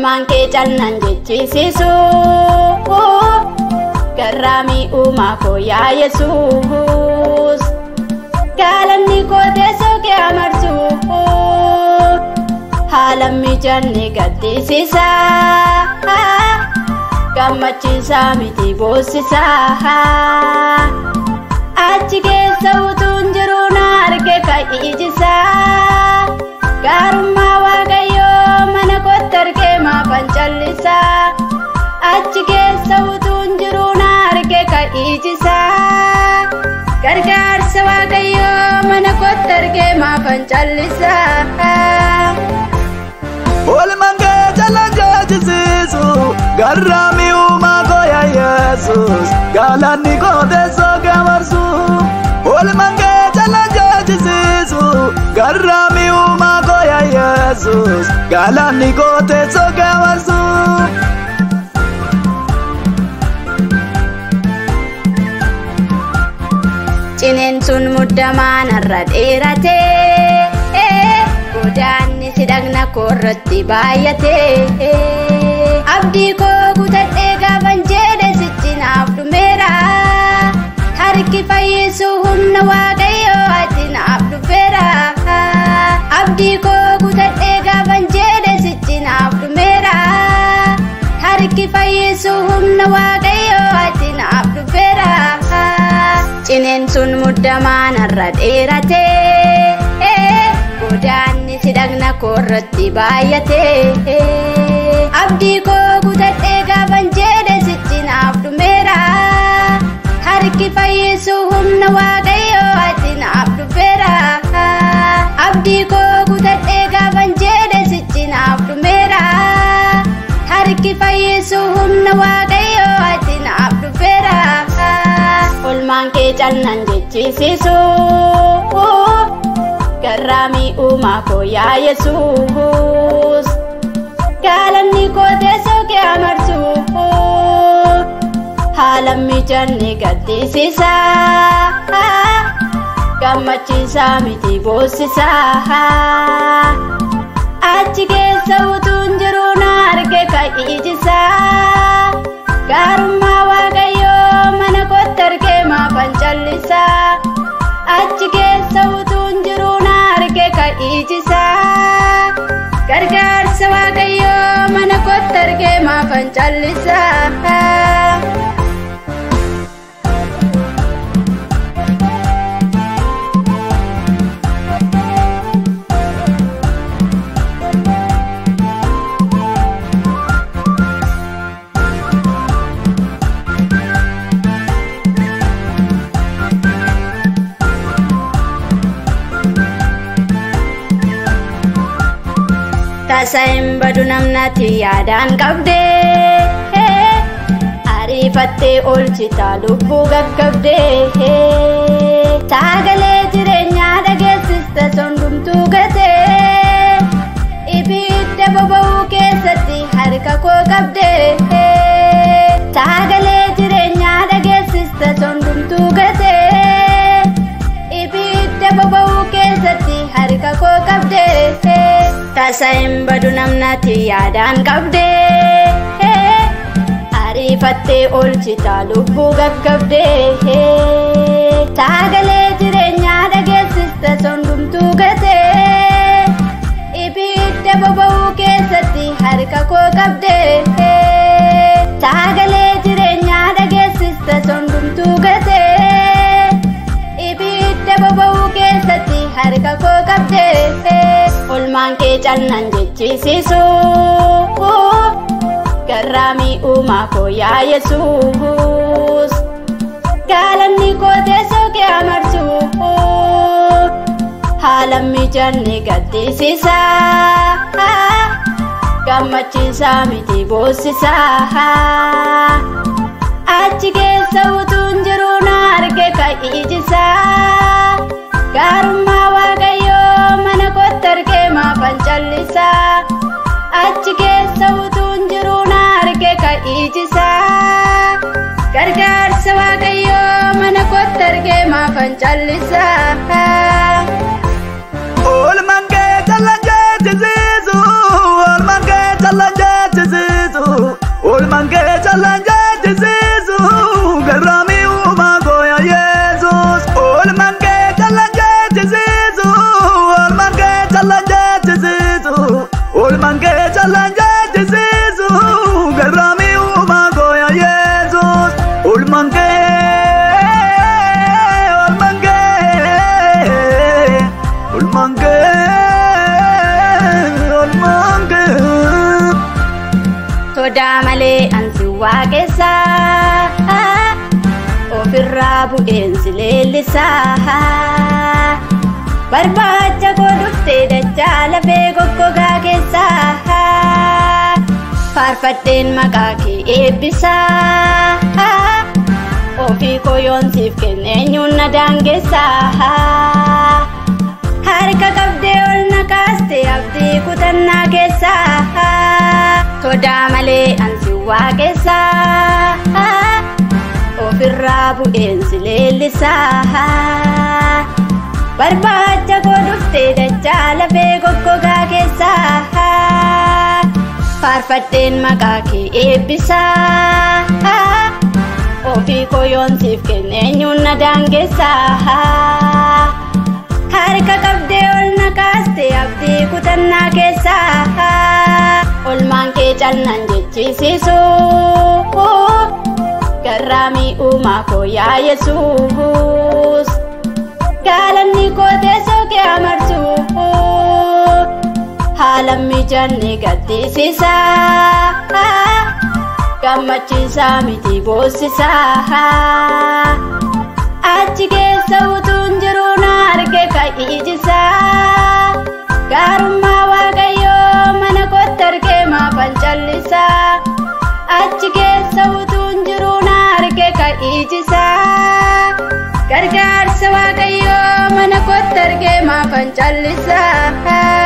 Olmaan kee calnaan jechisiisu garraamii uumaa koo yaa Yesuus galanni koo teessoo kee amarsu haala mijanne gaddisiisa gammachiisaa miti boossisa achi keessa utuun jiru na arge ka'ijisa gaarummaa Waaqayyoo mana kootti argee maafan callisa achi keessa utuun jiru na arge ka'ijisa gargaarsa Waaqayyoo mana kootti argee maafan callisa. Oolmaan kee callaan jechisiisu garraamii uumaa koo yaa Yesuus galanni koo teessoo kee amarsu. Oolmaan kee callaan jechisiisu garraamii uumaa koo yaa Yesuus galanni koo teessoo kee amarsu. Ciniinsuun muddamaan har'a dheeratee godaanni si dhagna koorratti baay'atee abdii koo kutadhee gaafan jedhe sichi naaf dhumeera harki fayyisu humna Waaqayyoo ati naaf dhufeera abdii koo kutadhee gaafan jedhe sichi naaf dhumeera harki fayyisu humna Waaqayyoo ati naaf dhufeera. Ciniinsuun muddamaan har'a dheeratee godaanni si dhagna koorratti baay'atee abdii koo kutadhee gaafan jedhe sichi naaf dhumeera harki fayyisu humna Waaqayyoo ati naaf dhufeera abdii koo kutadhee gaafan jedhe sichi naaf dhumeera harki fayyisu humna Waaqayyoo ati naaf dhufeera. Olmaan kee calnaan jechisiisu garraamii uumaa koo yaa Yesuus galanni koo teessoo kee amarsu haala mijanne gaddisiisa gammachiisaa miti boossisa achi keessa utuun jiru na arge ka'ijisa gaarummaa Waaqayyoo mana kootti argee maafan callisa achi keessa utuun jiru na arge ka'ijisa gargaarsa Waaqayyoo mana kootti argee maafan callisa. Tasa hin badu namnati yaadaan qabdee ariifattee oolchita lubbuu gaggabdee sagalee jireenyaa dhageessista sondumtuu gatee ibidda boba'uu keessatti harka koo qabdee sagalee jireenyaa dhageessista sondumtuu gatee ibidda boba'uu keessatti harka koo qabdee. Tasa hin badu namnati yaadaan qabdee ariifattee oolchita lubbuu gaggabdee sagalee jireenyaa dhageessista sondumtuu gatee ibidda boba'uu keessatti harka koo qabdee sagalee jireenyaa dhageessista sondumtuu gatee ibidda boba'uu keessatti harka koo qabdee. Olmaan kee calnaan jechisiisu garraamii uumaa koo yaa Yesuus galanni koo teessoo kee amarsu haala mijanne gaddisiisa gammachiisaa miti boossisa achi keessa utuun jiru na arge ka'ijisa gaarummaa Waaqayyoo mana kootti argee maafan callisa achi keessa utuun jiru na arge ka'ijisa gargaarsa Waaqayyoo mana kootti argee maafan callisa. Oolmaan kee callaan jechisiisu oolmaan kee callaan jechisiisu. Sodaa malee ansi waaqessaa, ofirraa bu'eensi leellisaa. Barbaacha koo dhuftee dachaa lafee goggogaa keessaa, faarfadheen maqaa kee eebbisaa. Ofii koo yoon siif kenne eenyuun na daangessaa? Harka qabdee ol na kaaste abdii kutannaa keessaa. Sodaa malee ansi waaqessaa, ofirraa bu'eensi leellisaa. Barbaacha koo dhuftee dachaa lafee goggogaa keessaa, faarfadheen maqaa kee eebbisaa. Ofii koo yoon siif kenne eenyuun na daangessaa? Harka qabdee ol na kaaste abdii kutannaa keessaa. Olmaan kee calnaan jechisiisu, garraamii uumaa koo yaa Yesuus. Gaalanni koo teessoo kee amarsu, haala mijanne gaddisiisa, gammachiisaa miti boossisaa. Achi keessa utuun jiru na arge ka'iijisaa. Gaarummaa Waaqayyoo mana kootti argee maafan callisaa? Achi keessa utuun jiru na arge ka'iijisaa. Gargaarsa Waaqayyoo mana kootti argee maafan callisaa?